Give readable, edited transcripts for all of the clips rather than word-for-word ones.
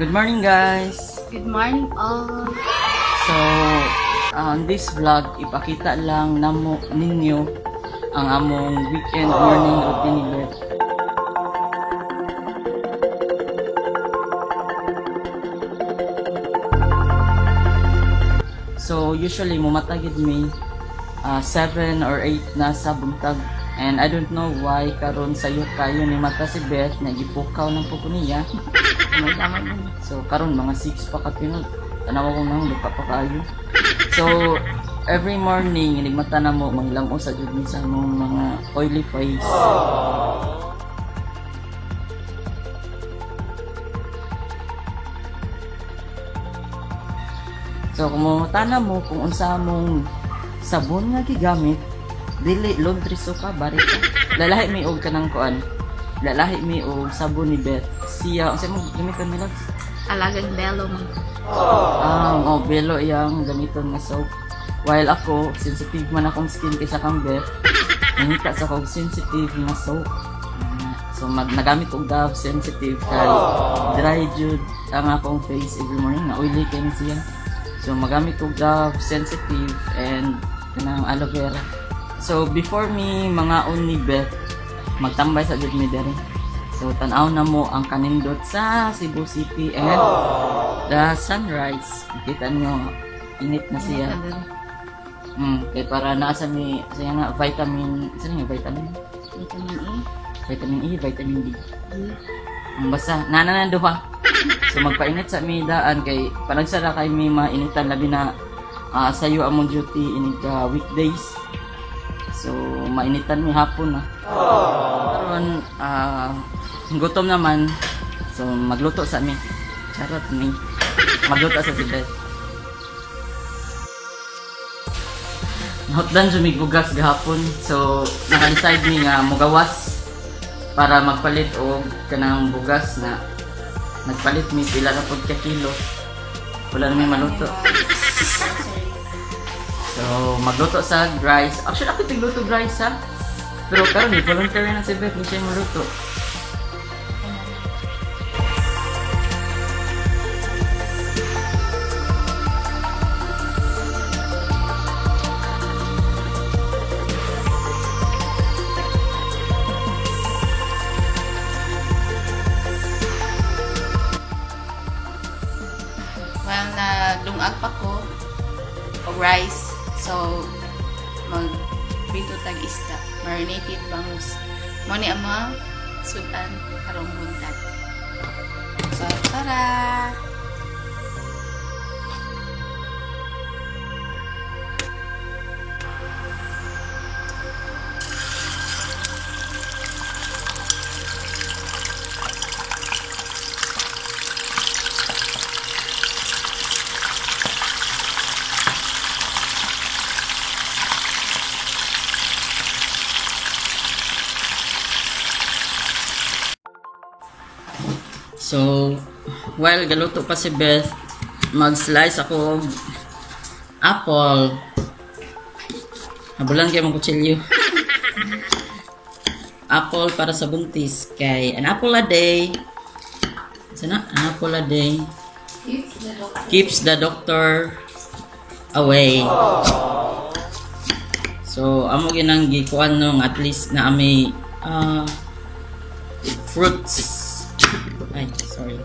Good morning, guys! Good morning all! So, on this vlog, ipakita lang namo ninyo ang among weekend morning routine ni Beth. So, usually, mumata gid mi 7 or 8 na sa buntag. And I don't know why karon sayo kayo ni mata si Beth na gipukaw ng puko niya. So karon mga 6 pa katinod. Tanawa ko nang duka pa kayo. So every morning inig mata na mo mangilamo sa jud mi sa among mga oily face. So kung mangutana mo kung unsa among sabon nga gigamit, dili laundry soap ka, bari ka. Lalahi mi og kanang kuan. Lalahi mi og sabon ni Beth. Siya, unsa mo gamiton ni Loves? Alagang Belo man. Ah, oh, Belo iyang gamiton nga soap. While ako, sensitive man akong skin kaysa kang Beth. Nangita sa kog sensitive nga soap. So mag nagamit og Dove sensitive kay dry jud ang akong face every morning, na oily kay ni siya. So magamit og Dove sensitive and kanang aloe vera. So before mi mangaon ni Beth, magtambay sa jud mi dere. So tan-aw na mo ang kanindot sa Cebu City and the sunrise. Kita nyo, init na siya. Kay para naa sa mi sa nga vitamin, sa nga vitamin? Vitamin E. Vitamin E, vitamin D. Ang basta nana na duha. So magpainit sa mi daan kay panagsara kay mi mainitan, labi na sayo among duty inig ka weekdays. So mainitan mi hapon na. Karon gutom naman. So magluto sa mi. Charot mi. Magluto sa si Beth. Nahutdan jud mig bugas gahapon. So naka-decide mi nga mogawas para magpalit og kanang bugas na nagpalit mi pila ra pud ka kilo. Wala na mi maluto. So magluto sa rice. Actually ako tigluto rice ha. Pero karon ni volunteer na si Beth, ni siya maluto. Well, nagdungag pa ko og rice. So, magprito tag isda. Marinated bangus. Mo ni ang mga sudan karong buntag. So, tara! So, while galuto pa si Beth, mag-slice ako og apple. Habulan kayo mong kutsilyo. Apple para sa buntis. Kay an apple a day. Sana? An apple a day keeps the doctor away. So, amo ginang gikuan nung at least na ami fruits. Ay, sorry.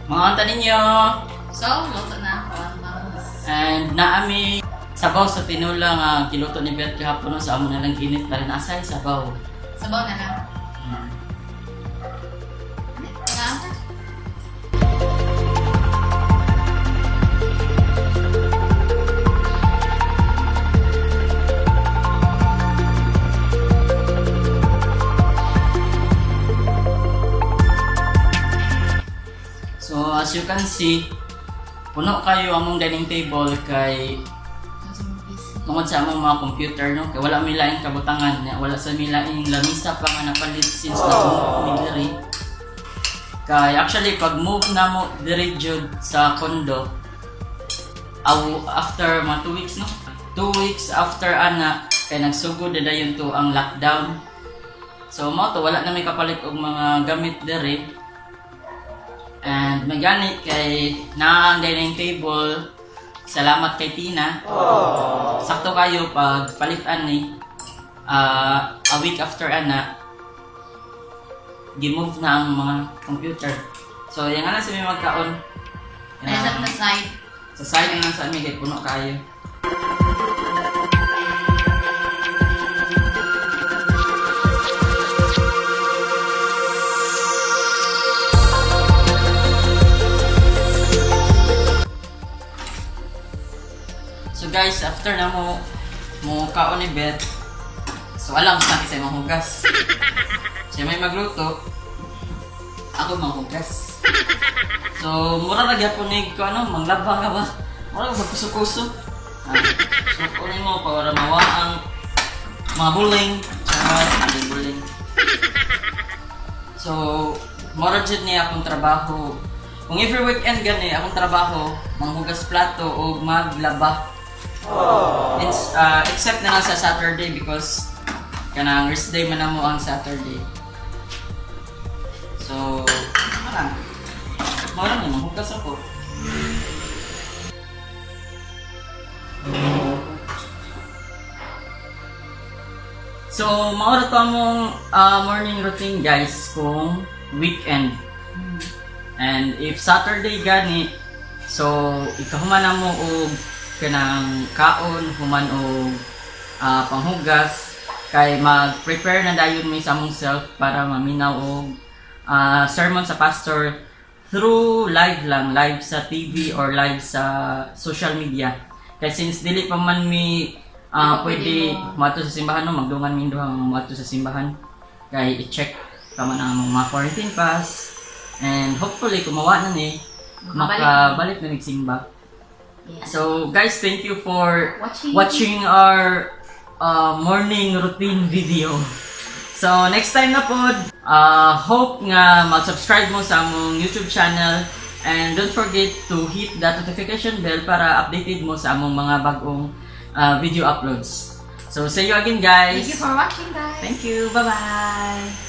Mga anta ninyo! So, luto na ako ang bangus. And naami sabaw sa tinula nga giluto ni Beth gahapon no, sa amo na lang ginit para naasay sabaw. Sabaw na lang. Nga? So as you can see, puno kayo among dining table kay tungod sa among mga computer no, kay wala mi laing kabutangan, wala sa mi laing lamisa pa nga napalit since nag-move mi diri. Kay actually pag move na mo diri jud sa condo, After mga 2 weeks, no? 2 weeks after ana, kay nagsugod na dayon to ang lockdown. So mao to, wala na may kapalit og mga gamit diri. And may gani kay naa ang dining table. Salamat kay Tina. Sakto kayo pag palitan ni a week after ana, gi-move na ang mga computer. So, yan nga lang sa may magkaon. Kaya sa mga side. Sa side na lang sa amin kay puno kayo. So guys, after na mo mo kaon ni Beth, so alam sa akin sa manghugas. Siya may magluto, ako manghugas. So, mura ra gyapon ni ko ano, manglaba ka ba? Mura ka magkuso-kuso. Ah, so, kunin mo para mawa ang mga buling. Charot, hindi buling. So, mura jud niya akong trabaho. Kung every weekend gani akong trabaho, manghugas plato o maglaba. It's, except na lang sa Saturday because kanang rest day man namo ang Saturday. So, wala. Mura na, manghugas ako. So, mao ra to among morning routine, guys, kung weekend. And if Saturday gani, so ikahuman na mo og kanang kaon, human og panghugas, kay mag-prepare na dayon mi sa among self para maminaw og sermon sa pastor through live lang, live sa TV or live sa social media. Kay since dili pa man mi pwede moadto sa simbahan, no, magdungan mi duhang moadto sa simbahan kay i-check pa man ang among mga quarantine pass and hopefully kung mawa na ni Makabalik. Makabalik na nagsimba. So guys, thank you for Watching. Watching our morning routine video. So next time na pod, hope nga mag-subscribe mo sa among YouTube channel and don't forget to hit the notification bell para updated mo sa among mga bagong video uploads. So see you again, guys. Thank you for watching, guys. Thank you. Bye-bye.